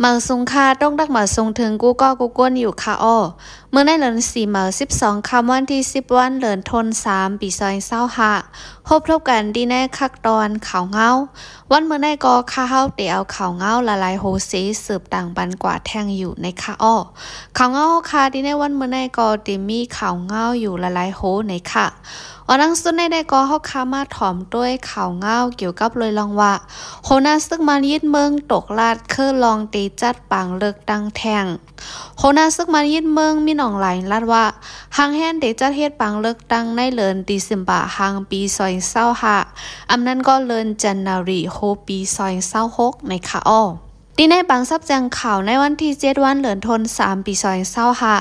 ເໝີສູງຄ່ະ ຕົງດັກມາສົ່ງເຖິງກູ່ເກາະກູ່ກົ້ນຢູ່ຄ່ະເອາະ. ມື້ໃນເດືອນສີ່ເໝີສິບສອງຄ່ຳ ວັນທີສິບວັນ ເດືອນໂທນສາມ ປີສອງພັນຊາວຫ້າ ພົບທົບກັນທີ່ໃນຄັກຕອນຂ່າວເງົາ. ວັນມື້ໃນກໍຂ້າເຮົາເຕເອົາຂ່າວເງົາຫຼາຍໆໂຮເສສືບຕາງປັນກວ່າແທ່ງຢູ່ໃນຄ່ະເອາະ. ຂ່າວເງົາເຮົາຄ່ະທີ່ໃນວັນມື້ໃນກໍເຕມີຂ່າວເງົາຢູ່ຫຼາຍໆໂຮໃນຄ່ະ. ອອນຫຼັງສຸດໃນໄດ້ກໍເຮົາຄ່ະມາຖອມດ້ວຍຂ່າວເງົາກ່ຽວກັບໂລຍລອງວ່າ ໂຫນາຊຶກມານຍຶດເມືອງຕົກລາດຄືລອງເຕຈັດປາງເລືອກຕັ້ງແທ່ງ. ໂຫນາຊຶກມານຍຶດເມືອງ ມິນ ອອງ ລາຍ ລັດວ່າ ຫາງແຮນເຕຈັດເຮັດປາງເລືອກຕັ້ງໃນເດືອນດີເຊັມເບີຫາງປີສອງພັນຊາວຫ້າ ອຳນັ້ນກໍເດືອນຈັນນາຣີໂຮປີສອງພັນຊາວຫົກໃນຄ່ະເອາະ. ທີ່ໃນບາງສັບແຈ້ງຂ່າວໃນວັນທີເຈັດວັນ ເດືອນໂທນສາມ ປີສອງພັນຊາວຫ້າ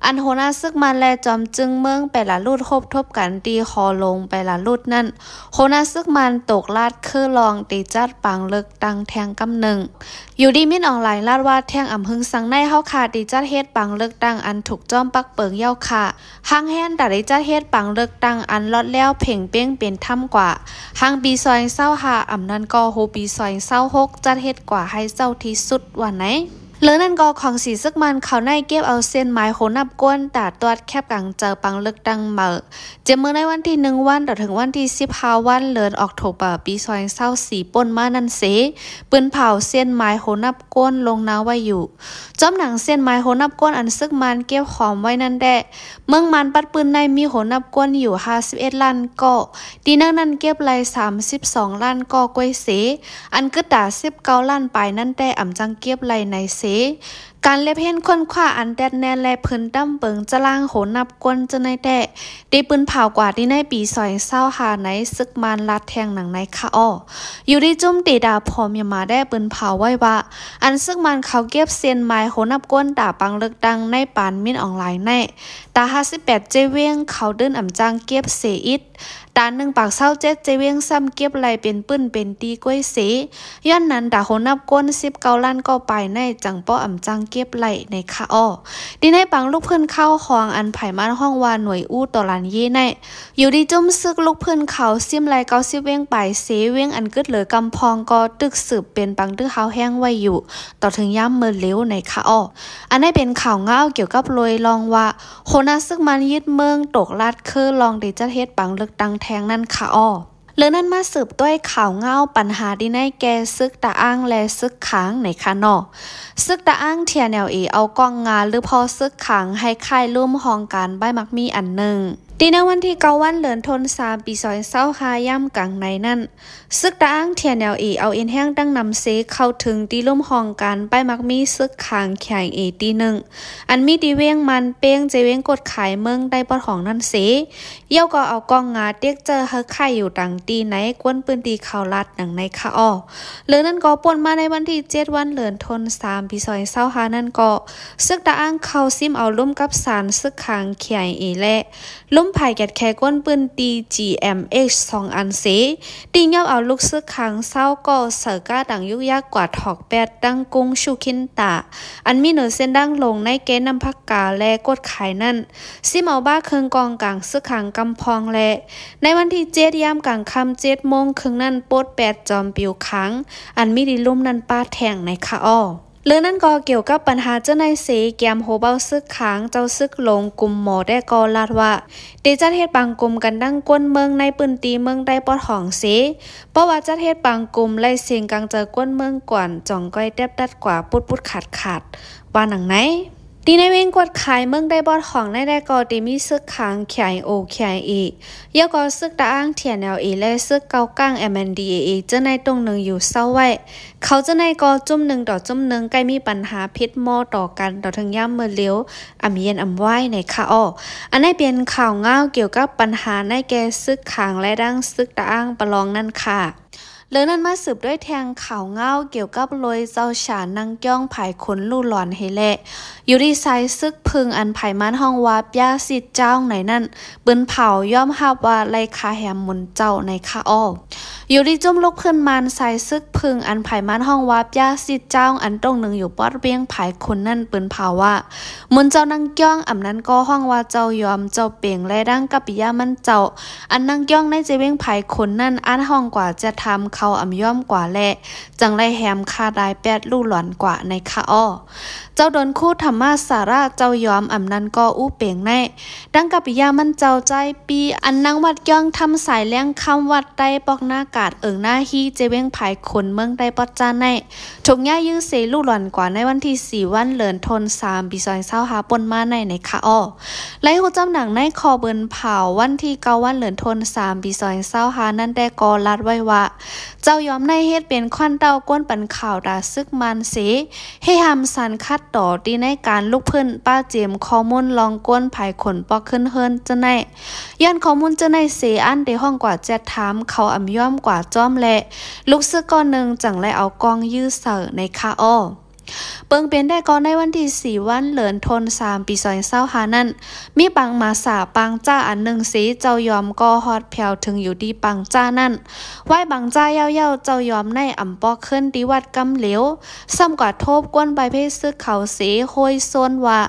ອັນໂຫນາຊຶກມານ ແລະ ຈອມຈຶ່ງເມືອງເປລາຣຸດພົບທົບກັນທີ່ຫໍຫຼວງເປລາຣຸດນັ້ນ ໂຫນາຊຶກມານຕົກລາດຄືລອງເຕຈັດປາງເລືອກຕັ້ງແທ່ງກຳໜຶ່ງ. ຢູ່ດີ ມິນ ອອງ ລາຍ ລັດວ່າ ແທ່ງອຳຫຶງສັງໃນເຮົາຄ່ະເຕຈັດເຮັດປາງເລືອກຕັ້ງອັນຖືກຈ້ອມປັກເປິງເຍົາຄ່ະ. ຫາງແຮນຕາໄດ້ຈັດເຮັດປາງເລືອກຕັ້ງອັນລອດແລ້ວເພັງເພງເປັນທຳກວ່າ ຫາງປີສອງພັນຊາວຫ້າ ອຳນັ້ນກໍໂຮປີສອງພັນຊາວຫົກ ຈັດເຮັດກວ່າໃຫ້ເຈົ້າທີ່ສຸດວ່າໃນ. ເລີນັ້ນກໍຂອງສີຊຶກມານເຂົາໃນເກັບເອົາເສັ້ນໝາຍໂຫນັບກ້ນຕາຕອດແຄບກາງເຈີປາງເລືອກຕັ້ງເໝີ ຈາກມື້ໃນວັນທີໜຶ່ງວັນ ຕໍ່ເຖິງວັນທີສິບຫ້າວັນ ເດືອນອອກໂທເບີ ປີສອງພັນຊາວສີ່ ປົນມານັ້ນເສ ປືນເຜົາເສັ້ນໝາຍໂຫນັບກົ້ນລົງນາໄວ້ຢູ່. ຈອມໜັງເສັ້ນໝາຍໂຫນັບກົ້ນອັນຊຶກມານເກັບຫອມໄວ້ນັ້ນແດ່ ເມືອງມານປັດປືນໃນມີໂຫນັບກົ້ນຢູ່ຫ້າສິບເອັດລ້ານກໍ ທີ່ໃນນັ້ນເກັບໄດ້ສາມສິບສອງລ້ານກໍກ້ວຍເສ ອັນກຶດຕາສິບເກົ້າລ້ານປາຍນັ້ນແດ່ອຳຈັ່ງເກັບໄດ້ໃນເສ. ການລຽບຮຽງຄົ້ນຄວ້າອັນແຕດແໜ້ນ ແລະ ພື້ນດຳເບິ່ງຕາລາງໂຫນນັບກົ້ນຈັ່ງໃດແດ່ ໄດ້ປືນເຜົາກວ່າທີ່ໃນປີສອງພັນຊາວຫ້າໃນ ຊຶກມານລາດແທ່ງໜັງໃນຄະອອ. ຢູ່ທີ່ຈຸ້ມເຕດາພອມມຽນມາໄດ້ປືນເຜົາໄວ້ວ່າ ອັນຊຶກມານເຂົາເກັບເສັ້ນໝາຍໂຫນນັບກົ້ນຕາປາງເລືອກຕັ້ງໃນປານມິນອອງລາຍໃນ ຕາຫ້າສິບແປດເຈວຽງ ເຂົາດື່ນອຳຈ້າງເກັບເສອິດ ຕາໜຶ່ງປາກຊາວເຈັດເຈວຽງຊ້ຳເກັບໄດ້ເປັນປຶ້ນເປັນຕີກ້ວຍເສ ຍ້ອນນັ້ນ ຕາໂຫນນັບກົ້ນສິບເກົ້າລ້ານກໍປາຍໃນ ຈັ່ງບໍ່ອຳຈ້າງເກັບໄດ້ໃນຄະອອ. ທີ່ໃນປາງລູກພື້ນເຂົ້າຂອງອັນຜາຍມານຮ້ອງວ່າໜ່ວຍອູຕະລານເຢໃນ ຢູ່ທີ່ຈຸ້ມຊຶກລູກພື້ນເຂົາຊິມໄດ້ເກົ້າສິບວຽງປາຍເສ ວຽງອັນກຶດເຫຼືອກຳພອງກໍຕຶກສືບເປັນປາງຕຶກຮາວແຮງໄວ້ຢູ່ ຕໍ່ເຖິງຍາມມື້ເລວໃນຄະອອ. ອັນໃດເປັນຂ່າວງາວກ່ຽວກັບໂລຍລອງວ່າ ໂຫນາຊຶກມານຍຶດເມືອງຕົກລາດຄືລອງໄດ້ຈັດເຮັດປາງເລືອກຕັ້ງແທ່ງນັ້ນຄະອອ. ເລື່ອງນັ້ນມາສືບດ້ວຍຂ່າວງາວປັນຫາທີ່ໃນແກ່ຊຶກຕະອ້າງ ແລະ ຊຶກຂາງໃນຄະເນາະ. ຊຶກຕະອ້າງ ທີເອັນແອລເອ ເອົາກ້ອງງາຫຼືພໍຊຶກຂາງໃຫ້ຄ້າຍລຸ່ມຫ້ອງການບ້ານໝາກມີອັນໜຶ່ງ. ທີ່ໃນວັນທີເກົ້າວັນ ເດືອນໂທນສາມ ປີສອງພັນຊາວຫ້າ ຍາມກາງໃນນັ້ນ ຊຶກຕະອ້າງ ທີເອັນແອລເອ ເອົາເອັນແຮງຕັ້ງນຳເຊເຂົ້າເຖິງທີ່ລຸ່ມຫ້ອງການບ້ານໝາກມີຊຶກຂາງ ທີເອັນແອລເອ ທີ່ໜຶ່ງ ອັນມີທີ່ວຽງມານເປ້ງ ເຈວຽງກົດຂາຍເມືອງໄດ້ປອດຫອງນັ້ນເຊ ຢ້ຽວກໍເອົາກ້ອງງາເຕັກເຈີເຮົາຄ້າຍຢູ່ຕ່າງທີ່ໃນກວນພື້ນທີ່ເຂົາລາດໜັງໃນຄະອອ. ເລື່ອງນັ້ນກໍປ່ນມາໃນວັນທີເຈັດວັນ ເດືອນໂທນສາມ ປີສອງພັນຊາວຫ້ານັ້ນກໍ ຊຶກຕະອ້າງເຂົ້າຊິມເອົາລຸ່ມກັບສານຊຶກຂາງ ທີເອັນແອລເອ ແລະ ລຸ່ມຜາຍແກດແຄກວນພື້ນທີ່ ຈີເອັມເອັກ ສອງອັນເຊ ຕິຍອບເອົາລູກຊຶກຂາງຊາວກໍເສີກ້າດັງຍຸກຍັກກວ່າຖອກແປດຕັ້ງກຸງຊູຄິນຕາ ອັນມີເໜືອເສັ້ນທາງຫຼວງໃນເຂດນ້ຳພາກາ ແລະ ກົດຂາຍນັ້ນ ຊິມເອົາບ້າເຄື່ອງກອງກາງຊຶກຂາງກຳພອງ ແລະ ໃນວັນທີເຈັດ ຍາມກາງຄ່ຳເຈັດໂມງເຄິ່ງນັ້ນ ໂປດແປດຈອມປິວຂາງ ອັນມີທີ່ລຸ່ມນັ້ນປາແທ່ງໃນຄະອອ. ເລື່ອງນັ້ນກໍກ່ຽວກັບບັນຫາເຈົ້ານາຍເສ ແກມຫົວເບົາຊຶກຂາງ ເຈົ້າຊຶກຫຼວງກຸມໝໍແດ່ກໍລາດວ່າ ໄດ້ຈັດເຮັດບາງກຸ່ມກັນຕັ້ງກວນເມືອງໃນພື້ນທີ່ເມືອງໄດ້ປອດຫອງເສ ເພາະວ່າຈັດເຮັດບາງກຸ່ມໄລ່ເສັງກາງໃຈກວນເມືອງກ່ອນ ຈ່ອງກ້ອຍແຕບຕັດກວ່າປຸດໆຂາດໆ ວ່າໜັງໃນ. ທີ່ໃນວຽງກວດຂາຍເມືອງໄດ້ປອດຫອງໃນໄດ້ກໍໄດ້ມີຊຶກຂາງ ເຄໄອໂອ ເຄໄອເອ ແລ້ວກໍຊຶກຕະອ້າງ ທີເອັນແອລເອ ແລະ ຊຶກເກົາກ້າງ ເອັມເອັນດີເອເອ ເຈົ້າໃນຕົງໜຶ່ງຢູ່ເຊົາໄວ້ ເຂົາເຈົ້າໃນກໍຈຸ້ມໜຶ່ງຕໍ່ຈຸ້ມໜຶ່ງໃກ້ມີບັນຫາຜິດໝໍ່ຕໍ່ກັນ ຕໍ່ເຖິງຍາມມື້ເລວ ອຳເຢັນອຳວາຍໃນຄະອອ. ອັນໃດເປັນຂ່າວງາວກ່ຽວກັບບັນຫາໃນແກ່ຊຶກຂາງ ແລະ ດັ່ງຊຶກຕະອ້າງປະລອງນັ້ນຄ່ະ. ເລື່ອງນັ້ນມາສືບດ້ວຍແທ່ງຂ່າວງາວກ່ຽວກັບໂລຍເຈົ້າຊານນັ່ງກ່ອງພາຍຄົນລູ້ຫຼອນເຮແລະ ຢູ່ທີ່ຊາຍຊຶກເພິ່ງອັນພາຍມານຮ້ອງວ່າ ປຽຊິດຈາວງ ໃນນັ້ນ ປືນເຜົາຍອມຮັບວ່າໄລ່ຂ້າແຮມມຸນເຈົ້າໃນຄະອອ. ຢູ່ທີ່ຈຸ້ມລູກພື້ນມານຊາຍຊຶກເພິ່ງອັນພາຍມານຮ້ອງວ່າ ປຽຊິດຈາວງ ອັນຕົງໜຶ່ງຢູ່ປອດວຽງພາຍຄົນນັ້ນ ປືນເຜົາວ່າ ມຸນເຈົ້ານັ່ງກ່ອງ ອຳນັ້ນກໍຮ້ອງວ່າເຈົ້າຍອມ ເຈົ້າເປັງ ແລະ ດັ່ງກັບປິຍະມັນເຈົ້າ ອັນນັ່ງກ່ອງໃນເຈວຽງພາຍຄົນນັ້ນ ອາດຮ້ອງກວ່າຈະຖາມຄ ເຂົາອຳຍອມກວ່າແລະ ຈັ່ງໄດ້ແຮມຂ້າດາຍແປດ ລຸຫຼອນກວ່າໃນຄະອໍ. ເຈົ້າດົນຄູທຳມະສາລະ ເຈົ້າຍອມອຳນັ້ນກໍອູເປັງໃນ ດັ່ງກະປິຍາມັນເຈົ້າໃຈປີ ອັນນັ່ງວັດກ້ຽງທຳສາຍແລ້ງຄຳວັດໃຕ້ປອກໜ້າກາດເອີງໜ້າຮີເຈເວັງພາຍຂຸນເມືອງໃຕ້ປອດຈານໃນ ຖືກຍ້າຍຢື້ເສລຸຫຼອນກວ່າໃນວັນທີສີ່ ວັນເດືອນທັນສາມ ປີສອງພັນຊາວຫ້າ ປົນມາໃນໃນຄະອໍ. ໄລ່ຮູ້ຈຳໜັງໃນຂໍ້ບືນເຜົາ ວັນທີເກົ້າ ວັນເດືອນທັນສາມ ປີສອງພັນຊາວຫ້າ ນັ້ນແຕ່ກໍລາດໄວ້ວ່າ ເຈົ້າຍອມໃນເຮັດເປັນຂວັນເຕົ້າ ກວນປັນຂ່າວຕາຊຶກມານເສ ເຮັດຫ້າມສັນຂັດຕໍ່ ທີ່ໃນການລຸກພື້ນປາເຈມຂໍ້ມູນລອງກວນພາຍຂຸນປອກຂຶ້ນເຮືອນເຈົ້າໃນ ຍ້ອນຂໍ້ມູນເຈົ້າໃນເສ ອັນໄດ້ຮ້ອງກວ່າແຈັດຖາມ ເຂົາອຳຍອມກວ່າຈອມແລະ ລຸກຊຶກກ້ອນໜຶ່ງຈັ່ງໄດ້ເອົາກ້ອງຢື້ໃສ່ໃນຄະອໍ. ເບິ່ງເປັນແຕ່ກໍໃນວັນທີສີ່ ວັນເດືອນທັນສາມ ປີສອງພັນຊາວຫ້ານັ້ນ ມີປາງມາສາປາງຈ້າອັນໜຶ່ງເສ ເຈົ້າຍອມກໍຮອດແຜວເຖິງຢູ່ທີ່ປາງຈ້ານັ້ນ ໄວ້ບາງຈາຍາວໆ ເຈົ້າຍອມໃນອຳປອກຂຶ້ນທີ່ວັດກຳຫຼຽວ ຊ້ຳກວ່າໂທບກວນປາຍເພຊຶກເຂົາເສ ໂຮຍໂຊນວ່າ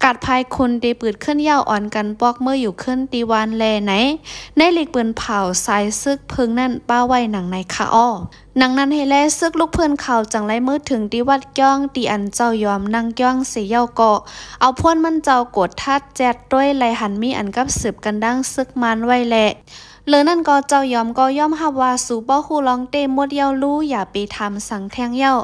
ກາດພາຍຂຸນໄດ້ປືດຂຶ້ນຍາວ ອອນກັນປອກເມືອຢູ່ຂຶ້ນທີ່ວານແລໃນ ໃນລິກປືນເຜົາສາຍຊຶກເພິ່ງນັ້ນປະໄວ້ໜັງໃນຄະອໍ. ໜັງນັ້ນເຮັດແລຊຶກລຸກພື້ນເຂົາຈັ່ງໄດ້ເມືອເຖິງທີ່ວັດກ້ຽງ ທີ່ອັນເຈົ້າຍອມນັ່ງກ້ຽງເສຍາວກໍ ເອົາພວນມັນເຈົ້າກົດທັດແຈັດດ້ວຍໄລ່ຫັນມີອັນກັບສືບກັນດັງຊຶກມານໄວ້ແລ ເລີນັ້ນກໍເຈົ້າຍອມກໍຍອມຮັບວ່າ ສູບໍ່ຮູ້ລອງເຕ້ໝົດຍາວລູ ຢ່າໄປຖາມສັງແທງຍາວ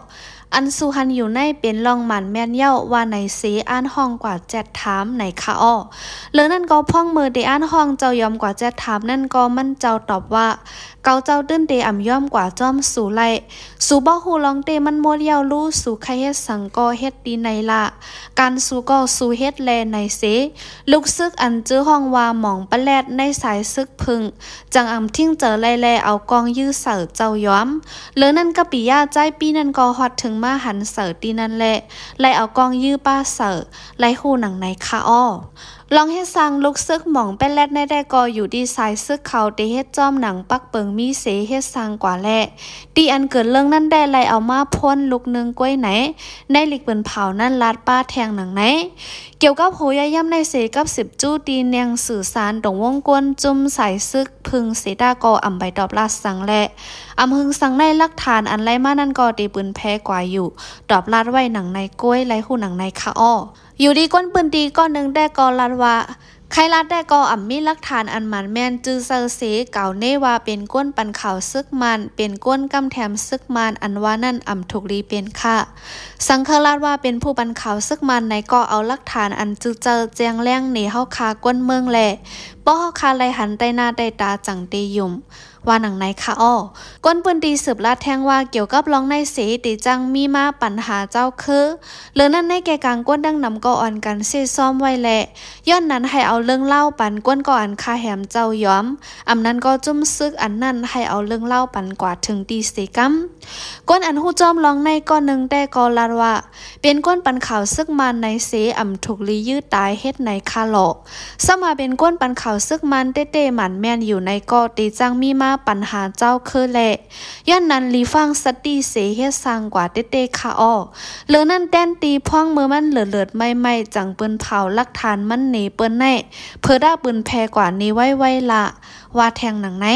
ອັນສູຫັນຢູ່ໃນເປັນລອງໝັນແມ່ນຍາວ ວ່າໃນເສ ອ່ານຮ້ອງກວ່າແຈັດຖາມໃນຄະອໍ. ເລີນັ້ນກໍພອງເມີໄດ້ອ່ານຮ້ອງເຈົ້າຍອມກວ່າແຈັດຖາມນັ້ນກໍມັນເຈົ້າຕອບວ່າ ເກົາເຈົ້າຕື່ນເຕອຳຍອມກວ່າຈອມສູໄລ ສູບໍ່ຮູ້ລອງເຕ້ມັນໝົດຍາວລູ ສູໄຄເຮັດສັງກໍເຮັດດີໃນລະ ການສູກໍສູເຮັດແລໃນເສ ລຸກຊຶກອັນຈື່ຮ້ອງວ່າໝອງປະແລດໃນສາຍຊຶກເພິ່ງ ຈັ່ງອຳຖິ້ງເຈີໄລແລເອົາກ້ອງຢື້ໃສ່ເຈົ້າຍອມ. ເລີນັ້ນກະປິຍາໃຈປີນັ້ນກໍຮອດເຖິງມາຫັນໃສ່ທີ່ນັ້ນແລ ໄລເອົາກ້ອງຢື້ປາໃສ່ ໄລຮູ້ໜັງໃນຄະອໍ. ລອງເຮັດສ້າງລຸກຊຶກໝອງແປດແລດໃນແຕ່ກໍຢູ່ທີ່ສາຍຊຶກເຂົາໄດ້ເຮັດຈອມໜັງປັກເປິງມີເສເຮັດສ້າງກວ່າແລ ທີ່ອັນເກີດເລື່ອງນັ້ນແດ່ໄລເອົາມາພົ້ນລຸກໜຶ່ງກ້ວຍໃນ ໃນລິກປືນເຜົານັ້ນລາດປ້າແທງໜັງໃນ ກ່ຽວກັບໂຫຍາຢ້ຳໃນເສກັບສິບຈູ້ທີ່ແໜ່ງສື່ສານຕົງວົງກ້ນຈຸ້ມສາຍຊຶກເພິ່ງເສຕາກໍອຳໄປຕອບລາດສັງແລ ອຳຫຶງສັງໃນຫຼັກຖານອັນໄລມານັ້ນກໍໄດ້ປືນແພກວ່າຢູ່ ຕອບລາດໄວ້ໜັງໃນກ້ວຍໄລຮູ້ໜັງໃນຄະອໍ. ຢູ່ດີກ້ນປືນຕີກ້ອນໜຶ່ງແຕ່ກໍລາດວ່າ ໄຄລາດແຕ່ກໍອຳມີຫຼັກຖານອັນໝັ້ນແມ່ນຈື່ເຊີເສ ກ່າວເນວ່າເປັນກົ້ນປັນຂ່າວຊຶກມານ ເປັນກົ້ນກຳແຖມຊຶກມານ ອັນວ່ານັ້ນອຳທຸກລີເປັນຄ່າ ສັງເຄີລາດວ່າເປັນຜູ້ປັນຂ່າວຊຶກມານໃນກໍເອົາຫຼັກຖານອັນຈື່ເຈີແຈ້ງແລງເນເຮົາຄາກົ້ນເມືອງແລ ບໍ່ເຮົາຄາໄລຫັນໃຕ້ໜ້າໃຕ້ຕາຈັ່ງເຕຫຍຸ້ມ ວ່າໜັງໃນຄະອໍ. ກ້ນປືນຕີສືບລາດແທງວ່າ ກ່ຽວກັບລອງໃນເສເຕຈັ່ງມີມາປັນຫາເຈົ້າຄື ເລີນັ້ນໃນແກ່ກາງກ້ນດັ່ງນຳກໍອ່ອນກັນເຊຊ້ອມໄວ້ແລ ຍ້ອນນັ້ນໃຫ້ເອົາເລື່ອງລາວປັນກ້ນກໍອັນຄາແຮມເຈົ້າຍອມ ອຳນັ້ນກໍຈຸ້ມຊຶກອັນນັ້ນໃຫ້ເອົາເລື່ອງລາວປັນກວ່າເຖິງຕີເສກຳ. ກ້ນອັນຮູ້ຈອມລອງໃນກ້ອນໜຶ່ງແຕ່ກໍລາດວ່າ ເປັນກົ້ນປັນຂ່າວຊຶກມານໃນເສ ອຳທຸກລີຢື້ຕາຍເຮັດໃນຄະລໍ ຊ້ຳວ່າເປັນກົ້ນປັນຂ່າວຊຶກມານເຕ້ໆໝັ້ນແມ່ນຢູ່ໃນກໍເຕຈັ່ງມີມາປັນຫາເຈົ້າຄືແລ ຍ້ອນນັ້ນລີຟັງສະຕິເສເຮັດສ້າງກວ່າເຕ້ໆຄະອໍ. ເລີນັ້ນແຕ່ນຕີພອງເມີມັນເຫຼີດໆໄໝ້ໆ ຈັ່ງປືນເຜົາຫຼັກຖານມັນເນເປີ້ນໃນ ເພີດາປືນແພກວ່າເນໄວ້ໄວລະ ວ່າແທງໜັງໃນ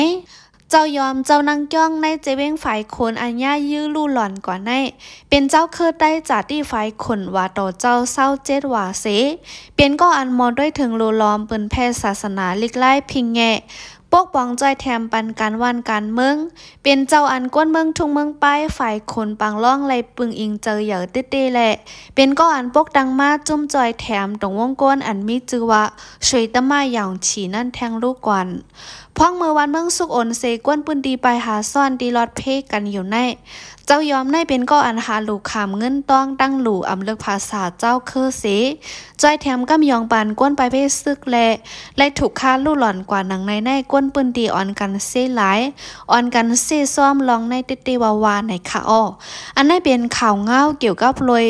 ເຈົ້າຍອມເຈົ້ານັ່ງກ້ຽງໃນເຈເວັງຝາຍຂຸນອັນຍາຍຢື້ລຸຫຼອນກວ່າໃນ ເປັນເຈົ້າຄືໄຕຈາຕິຝາຍຂຸນວ່າຕໍ່ເຈົ້າຊາວເຈັດວ່າເສ ເປັນກໍອັນໝໍດ້ວຍເຖິງໂລລອມປືນແຜ່ສາສະໜາລິກລາຍພິງແງ ປົກປ້ອງຈ້ອຍແຖມປັນການບ້ານການເມືອງ ເປັນເຈົ້າອັນກວນເມືອງທຸງເມືອງປາຍ ຝາຍຂຸນປາງລ້ອງໄລປຶງອີງເຈີໃຫຍ່ເຕ້ໆແລ ເປັນກໍອັນປົກຕັ້ງມາຈຸ້ມຈ້ອຍແຖມຕົງວົງກ້ນອັນມີຈື່ວ່າ ສວຍຕະມາຫຍອງສີນັ້ນແທງລູກກວນ ພວງເມີວັນເມືອງສຸກອົນເສ ກວນພື້ນທີ່ໄປຫາຊ້ອນທີ່ລອດເພກັນຢູ່ໃນ ເຈົ້າຍອມໃນເປັນກໍອັນຫາຫຼູຂາມເງິນຕ້ອງຕັ້ງຫຼູອຳເລິກພາສາເຈົ້າຄືເສ ຈ້ອຍແຖມກຳຍອງປານກວນປາຍເພຊຶກແລ ໄລຖືກຄາລຸຫຼອນກວ່າໜັງໃນໃນ ກວນພື້ນທີ່ອ່ອນກັນເຊຫຼາຍ ອ່ອນກັນເຊຊ້ອມລອງໃນເຕັດເຕວ່າວ່າໃນຄະອໍ. ອັນໃນເປັນຂ່າວງາວກ່ຽວກັບໂລຍ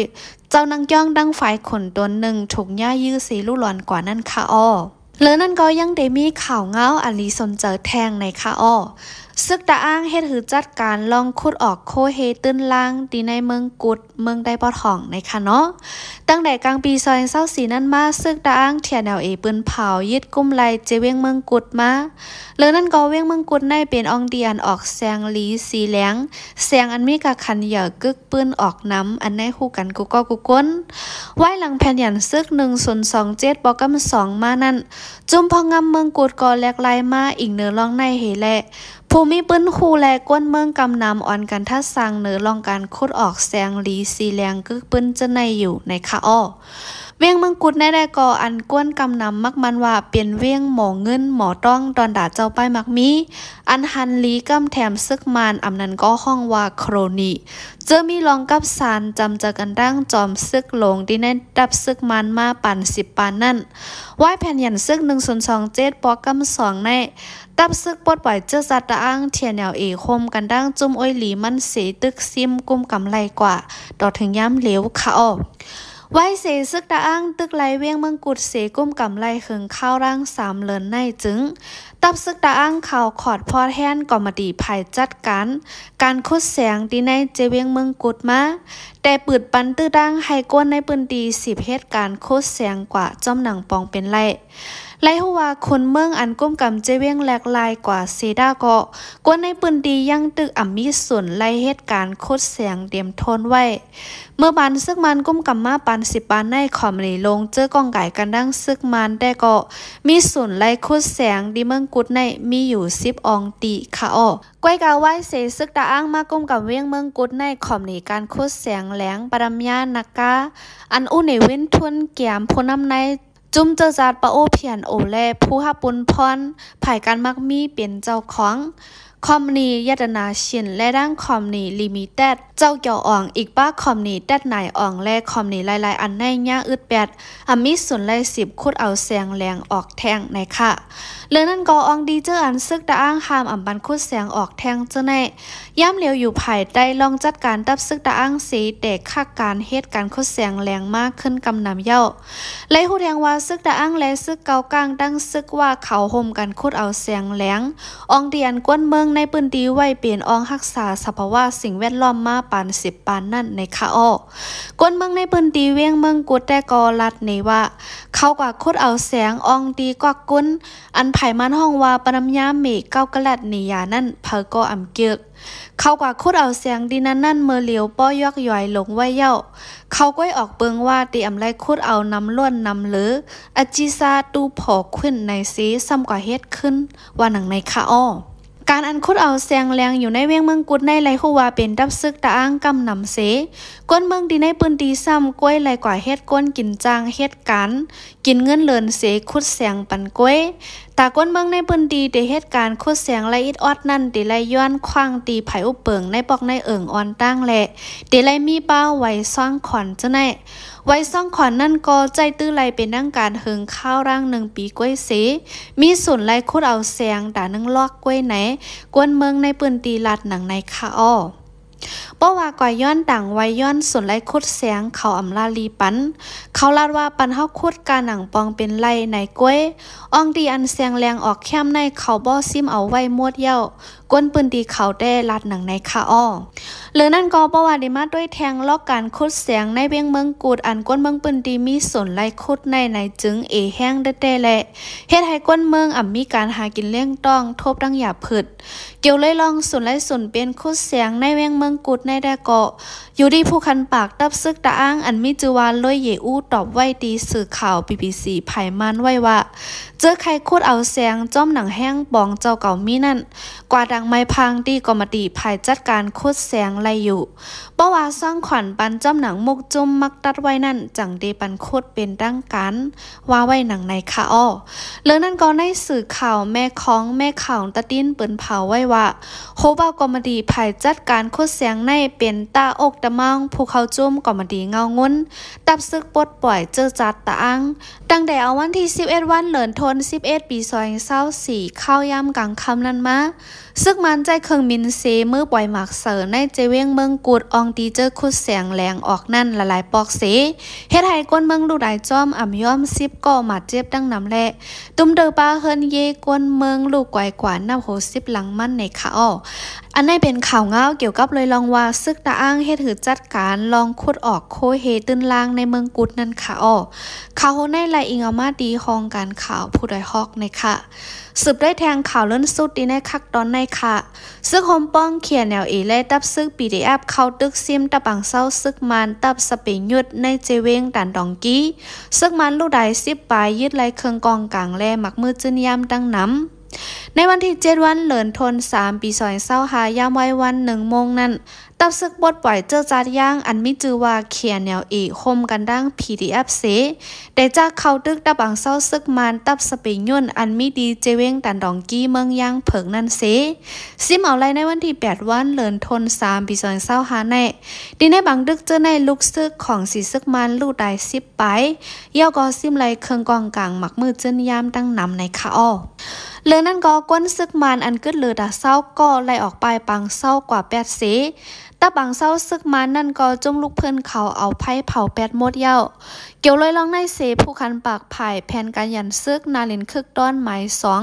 ເຈົ້ານັ່ງກ້ຽງດັ່ງຝາຍຂົນຕົນໜຶ່ງ ຖືກຍ້າຍຢື້ເສລຸຫຼອນກວ່ານັ້ນຄະອໍ. ເລີນັ້ນກໍຍັງໄດ້ມີຂ່າວງາວອັນລີສົນໃຈແທ່ງໃນຄະອໍ. ຊຶກຕະອ້າງເຮັດ ຫຼື ຈັດການລອງຂຸດອອກໂຄເຮຕື້ນລ່າງ ທີ່ໃນເມືອງກຸດ ເມືອງໄດປອດຫອງ ໃນຂະເນາະ. ຕັ້ງແຕ່ກາງປີສອງພັນຊາວສີ່ນັ້ນມາ, ຊຶກຕະອ້າງ ທີເອັນແອລເອ ປືນເຜົາຍຶດກຸ້ມໄລ່ເຈວຽງເມືອງກຸດມາ. ເລີຍນັ້ນກໍ ວຽງເມືອງກຸດໃນເປັນອ່ອງທີ່ອັນອອກແສງຫຼີສີແຫຼງ, ແສງອັນມີກະຂັນໃຫຍ່ກຶກປືນອອກນຳ ອັນໃນຮູ້ກັນກູ່ກໍກູ່ຄົນ. ວາຍຫຼັງແຜ່ນຫຍັນຊຶກໜຶ່ງສູນສອງເຈັດ ປອກຳສອງມານັ້ນ, ຈຸມພໍ່ງາມເມືອງກຸດກໍແຫຼກລາຍມາອີງເໜີ່ອລ່ອງໃນເຮແລະ ຜູ້ມີປືນຮູ້ ແລະ ກວນເມືອງກຳນຳອ່ອນກັນທັດສ້າງເໜີ່ອລ່ອງການຂຸດອອກແສງຫຼີສີແຫຼງກຶກປືນເຈີໃນຢູ່ໃນຄະອໍ. ວຽງເມືອງກຸດໃນແລະກໍອັນກວນກຳນຳມັກໝັ້ນວ່າເປັນວຽງໝໍເງິນໝໍທອງ ດອນດາເຈົ້າປ້າຍມັກມີ ອັນຫັນຫຼີກຳແຖມຊຶກມານ ອຳນັ້ນກໍຮ້ອງວ່າໂຄຣນີ ເຈີມີລອງກັບສານຈຳເຈີກັນດັ່ງຈອມຊຶກຫຼວງ ທີ່ໃນທັບຊຶກມານມາປານສິບປານນັ້ນ. ວາຍແຜ່ນຫຍັນຊຶກໜຶ່ງສູນສອງເຈັດ ປອກຳສອງໃນ ທັບຊຶກປົດປ່ອຍເຈີຈັດຕະອ້າງ ທີເອັນແອລເອ ໂຮມກັນດັ່ງຈຸ້ມໂອ້ຍຫຼີມັນເສ ຕຶກຊິມກຸ້ມກຳໄລ່ກວ່າ ຕໍ່ເຖິງຍາມເລວຄະອໍ. ວາຍເສຊຶກຕະອ້າງຕຶກໄລ່ວຽງເມືອງກຸດເສ ກຸ້ມກຳໄລ່ເຫິງຄາວລາງສາມເດືອນໃນ ຈຶ່ງ ທັບຊຶກຕະອ້າງເຂົາຂອດພໍແທນກອມມະຕີຝ່າຍຈັດການ ການຂຸດແສງທີ່ໃນເຈວຽງເມືອງກຸດມາ, ແຕ່ປືດປັນຕື້ຕັ້ງໃຫ້ຄົນໃນພື້ນທີ່ສືບເຮັດການຂຸດແສງກວ່າ ຈ້ອມໜັງປອງເປັນໄລ່. ໄລ່ຮູ້ວ່າຂຸນເມືອງອັນກຸ້ມກຳເຈວຽງແຫຼກລາຍກວ່າເສດາເກາະ, ຄົນໃນພື້ນທີ່ຍັງຕຶກອຳມີສ່ວນໄລ່ເຮັດການຂຸດແສງເຕັມທົນໄວ້. ເມື່ອປານຊຶກມານກຸ້ມກຳມາປານສິບປານໃນ ຄອມມານີລົງເຈີກ້ອງກາຍກັນດັ່ງຊຶກມານ ແຕ່ກໍມີສູນໄລ່ຂຸດແສງທີ່ເມືອງກຸດໃນມີຢູ່ສິບອ່ອງຕີຄະອໍ. ກ້ອຍກາວາຍເສຊຶກຕະອ້າງມາກຸ້ມກຳວຽງເມືອງກຸດໃນ ຄອມມານີການຂຸດແສງແຫຼງ ປະດຳຍານາກາ ອັນອູເນວິນ ທຸນກຽມ ຜູ້ນຳໃນ ຈຸ້ມເຈີຈັດປະໂອ ພີເອັນໂອ ແລະ ຜູ້ຮັບບຸນພອນ ຝ່າຍການມັກມີເປັນເຈົ້າຂອງ ຄອມມານີ ຍະຕະນາຊິນ ແລະ ດັ່ງຄອມມານີ ລິມິເຕັດ ເຈົ້າກຽວອອງ ອີກປະຄອມມານີ ແຕັດນາຍອອງ ແລະ ຄອມມານີຫຼາຍໆອັນໃນຍາອຶດແປດ ອຳມີສ່ວນໄລ່ສືບຂຸດເອົາແສງແຫຼງອອກແທ່ງໃນຄະ. ເລື່ອງນັ້ນກໍອອງດີເຈີອັນຊຶກຕະອ້າງຫ້າມອຳບັນຂຸດແສງອອກແທ່ງເຈີໃນ ຍາມຫຼຽວຢູ່ພາຍໃຕ້ລ່ອງຈັດການທັບຊຶກຕະອ້າງເສ ແຕ່ຂະການເຮັດການຂຸດແສງແຫຼງມາຂຶ້ນກຳນຳເຍົາ. ໄລ່ຮູ້ແທງວ່າຊຶກຕະອ້າງ ແລະ ຊຶກເກົາກ້າງ ຕັ້ງຊຶກວ່າເຂົາໂຮມກັນຂຸດເອົາແສງແຫຼງ ອ່ອງທີ່ອັນກວນເມືອງໃນພື້ນທີ່ໄວ້ເປັນອ່ອງຮັກສາສະພາວະສິ່ງແວດລ້ອມມາປານສິບປານນັ້ນໃນຄະອໍ. ກວນເມືອງໃນພື້ນທີ່ວຽງເມືອງກຸດແຕ່ກໍລັດເນວ່າ ເຂົາກວ່າຂຸດເອົາແສງອ່ອງທີ່ກວັກກຸນ ອັນໃຜມັນຮ້ອງວ່າປະນຳຍາເມກເກົ້າກະລັດເນຍານັ້ນ ໃຜກໍອຳເກີກ. ເຂົາກວ່າຂຸດເອົາແສງທີ່ນັ້ນນັ້ນເມີຫຼຽວ ປໍ້ຢອກຢອຍລົງໄວ້ເຍົາ. ເຂົາກ້ວຍອອກເບິ່ງວ່າ ຕິອຳໄລຂຸດເອົານຳລ້ວນນຳເລີ ອາຈິຊາຕູຜໍຂຶ້ນໃນເຊ ຊ້ຳກວ່າເຮັດຂຶ້ນ ວ່າໜັງໃນຄະອໍ. ການອັນຂຸດເອົາແສງແຫຼງຢູ່ໃນວຽງເມືອງກຸດໃນ ໄລ່ຮູ້ວ່າເປັນທັບຊຶກຕະອ້າງກຳນຳເຊ. ຄົນເມືອງທີ່ໃນພື້ນທີ່ຊ້ຳກ້ວຍໄລ່ກວ່າເຮັດກົນກິນຈ້າງເຮັດການ ກິນເງິນເດືອນເສຂຸດແສງປັນກ້ວຍ. ຕາຄົນເມືອງໃນພື້ນທີ່ເຕເຮັດການຂຸດແສງລະອິດອອດນັ້ນ ເຕໄລ່ຍ້ອນຂວ້າງຕີໄຜອຸບເປິງໃນປອກໃນເອີງອ່ອນຕ່າງ ແລະ ເຕໄລ່ມີປ້າໄວຊອງຂອນເຈົ້າໃນ. ໄວຊອງຂອນນັ້ນກໍໃຊ້ຕື້ໄລ່ເປັນທາງການເຫິງຄາວລາງໜຶ່ງປີກ້ວຍເສ ມີສູນໄລ່ຂຸດເອົາແສງຕາໜຶ່ງລອກກ້ວຍໃນ ກວນເມືອງໃນພື້ນທີ່ລາດໜັງໃນຄະອໍ. ເພາະວ່າກວ່າຍ້ອນຕ່າງໄວຍ້ອນສູນໄລ່ຂຸດແສງເຂົາອຳລາລີປັນ ເຂົາລາດວ່າປັນເຮົາຂຸດກາໜັງປອງເປັນໄລ່ໃນກ້ວຍ ອ່ອງທີ່ອັນແສງແຫຼງອອກແຄມໃນເຂົາບໍ່ຊິມເອົາໄວ້ໝົດເຍົາ ຄົນພື້ນທີ່ເຂົາແຕ່ລາດໜັງໃນຄະອໍ. ເລີຍນັ້ນກໍເພາະວ່າໄດ້ມາດ້ວຍແທ່ງລອກການຂຸດແສງໃນວຽງເມືອງກຸດ ອັນຄົນເມືອງພື້ນທີ່ມີສູນໄລ່ຂຸດໃນໃນຈຶ່ງເອແຮງແຕ່ແຕ່ ແລະ ເຮັດໃຫ້ຄົນເມືອງອຳມີການຫາກິນລ້ຽງຕ້ອງ ທົບທັງຢາພືດ ກ່ຽວເລີຍລອງສູນໄລ່ສູນເປັນຂຸດແສງໃນວຽງເມືອງກຸດໃນແຕ່ເກາະ ຢູ່ທີ່ຜູ້ຄັນປາກທັບຊຶກຕະອ້າງ ອັນມີຊື່ວ່າ ໂລຍເຢອູ ຕອບໄວ້ທີ່ສື່ຂ່າວ ບີບີຊີ ພາຍມານໄວ້ວ່າ ເຈີໄຄຂຸດເອົາແສງ ຈ້ອມໜັງແຮງປອງເຈົ້າເກົ່າມີນັ້ນ ກວ່າດັງໄມ້ພາງທີ່ກອມມະຕິພາຍຈັດການຂຸດແສງໄລ່ຢູ່ ເພາະວ່າຊ່ອງຂວັນປັນຈ້ອມໜັງມຸກຈຸ້ມມັກຕັດໄວ້ນັ້ນ ຈັ່ງເດປັນຂຸດເປັນທາງການ ວ່າໄວ້ໜັງໃນຄະອໍ. ເລື່ອງນັ້ນກໍໃນສື່ຂ່າວແມ່ຂອງ ແມ່ຂອງຕາຕິນ ປືນເຜົາໄວ້ວ່າ ໂຮເວົ້າກອມມະຕິພາຍຈັດການຂຸດແສງໃນ ໃນເປັນຕາອົກຕາມາງ ຜູ້ເຂົ້າຈຸ້ມກໍມາດີເງົາງຸນ ຕັບຊຶກປົດປ່ອຍເຈີຈັດຕາອາງ. ຕັ້ງແຕ່ເອົາວັນທີສິບເອັດ ວັນເດືອນທັນວາ ສິບເອັດ ປີສອງພັນຊາວສີ່ ຄາວຍາມກາງຄ່ຳນັ້ນມາ ຊຶກມານໃຊ້ເຄື່ອງບິນເຊ ມືປ່ອຍໝາກເສີ ໃນເຈວຽງເມືອງກຸດ ອອງຕີເຈີຂຸດແສງແຫຼງອອກນັ້ນຫຼາຍໆປອກເສ ເຮັດໃຫ້ຄົນເມືອງລູກດາຍຈອມອຳຍອມສິບເກາະ ບາດເຈັບດັ່ງນຳ ແລະ ຕຸ້ມເດີປາເຮືອນເຢຄົນເມືອງລູກກວາຍກວ່ານັບຫົກສິບຫຼັງມັນໃນຄະອໍ. ອັນນີ້ເປັນຂ່າວງາວກ່ຽວກັບເລື່ອງວ່າ ຊຶກຕາອາງເຮັດຫືດຈັດການລອງຂຸດອອກໂຄເຮຕື່ນລ່າງໃນເມືອງກຸດນັ້ນຄະອໍ. ຂ່າວໂຮໃນລາຍອີງເອົາມາຕີຫ້ອງການຂ່າວຜູ້ດອຍຮອກໃນຄະ. ສືບດ້ວຍແທງຂ່າວເລື່ອນສຸດຕີໃນຄັກຕອນໃນຄະ. ຊຶກໂຮມປ້ອງ ເຄເອັນແອລເອ ແລະ ຕັບຊຶກ ພີດີເອັຟ ເຂົ້າຕຶກຊິມຕັບບາງເຊົາຊຶກມານ ຕັບສະເປຍຸດ ໃນເຈວຽງຕານດອງກີ ຊຶກມານລູກດາຍສິບປາຍ ຍຶດໄລ່ເຄື່ອງກອງກາງ ແລະ ໝາກມືຈືນຢາມຕັ້ງນຳ. ໃນວັນທີເຈັດ ວັນເດືອນທັນວາ ປີສອງພັນຊາວຫ້າ ຍາມໄວວັນໜຶ່ງໂມງນັ້ນ ຕັບຊຶກປົດປ່ອຍເຈີຈັດຢາງ ອັນມີຊື່ວ່າ ເຄເອັນແອລເອ ໂຮມກັນດັ່ງ ພີດີເອັຟ ເຊ ໄດ້ຈັກເຂົ້າຕຶກຕັບບາງເຊົາຊຶກມານ ຕັບສະເປຍຸນ ອັນມີທີ່ເຈວຽງຕານດອງກີ ເມືອງຢາງເຜິກນັ້ນເຊ ຊິມເອົາໄລ່ໃນວັນທີແປດ ວັນເດືອນທັນວາ ປີສອງພັນຊາວຫ້າ ໃນ ທີ່ໃນບາງດຶກເຈີໃນລູກຊຶກຂອງສີຊຶກມານລູກດາຍສິບປາຍ ແລ້ວກໍຊິມໄລ່ເຄື່ອງກອງກາງ ໝາກມືຈືນຢາມຕັ້ງນຳໃນຄະອໍ. ເລື່ອງນັ້ນກໍຄົນຊຶກມານອັນກຶດເຫຼືອຕາເຊົາກໍໄລ່ອອກໄປປາງເຊົາກວ່າແປດເສ ຕາບາງເຊົາຊຶກມານນັ້ນກໍຈຸ້ມລູກເພື່ອນເຂົາເອົາໄຟເຜົາແປດໝົດແລ້ວ. ກ່ຽວລອຍລອງໃນເສ ຜູ້ຄັນປາກຝ່າຍແຜນການຢັນຊຶກນາລິນຄຶກຕອນໝາຍສອງ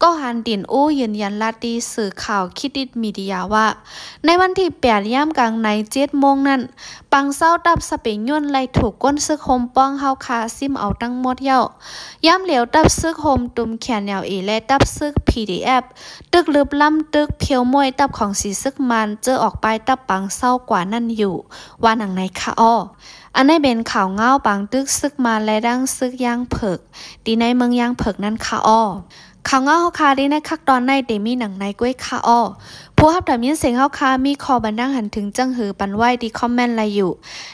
ກໍຫັນດິນອູ ຢືນຢັນລາດຕີສື່ຂ່າວຄິດດິດມີເດຍວ່າ ໃນວັນທີແປດ ຍາມກາງໃນເຈັດໂມງນັ້ນ ປາງເຊົາຕັບສະເປຍຸນໄລ່ຖືກຄົນຊຶກໂຮມປ້ອງເຮົາຄາຊິມເອົາທັງໝົດແລ້ວ. ຍາມຫຼຽວ ຕັບຊຶກໂຮມຕຸມ ເຄເອັນແອລເອ ແລະ ຕັບຊຶກ ພີດີເອັຟ ຕຶກລຶບລຳຕຶກພຽວມ້ວຍຕັບຂອງສີຊຶກມານເຈີອອກປາຍຕັບປາງເຊົາກວ່ານັ້ນຢູ່ ວ່າໜັງໃນຄະອໍ. ອັນນີ້ເປັນຂ່າວງາວປາງຕຶກຊຶກມານ ແລະ ດັ່ງຊຶກຢາງເຜິກ ທີ່ໃນເມືອງຢາງເຜິກນັ້ນຄະອໍ. ຂ່າວງາວເຮົາຄາທີ່ໃນຄັກຕອນໃນເຕມີໜັງໃນກ້ວຍຄະອໍ. ຜູ້ຮັບຖາມຍິນເສຍງເຮົາຄາມີຂໍ້ບັນດັງຫັນເຖິງຈັ່ງຫື ປັນໄວ້ທີ່ຄອມເມັນໄດ້ຢູ່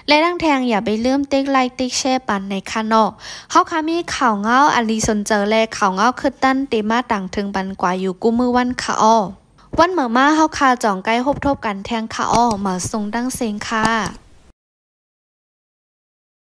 ແລະ ດັ່ງແທງຢ່າໄປລືມຕິກໄລຕິກແຊປັນໃນຄະນໍ. ເຮົາຄາມີຂ່າວງາວອັນດີສົນເຈີ ແລະ ຂ່າວງາວຄຶດຕັນເຕມາຕ່າງເຖິງປັນກວ່າຢູ່ກູ່ມື້ວັນຄະອໍ. ວັນເໝີມາເຮົາຄາຈອງໄກພົບທົບກັນແທງຄະອໍ. ເໝີສູງຕັ້ງເສັງຄະ.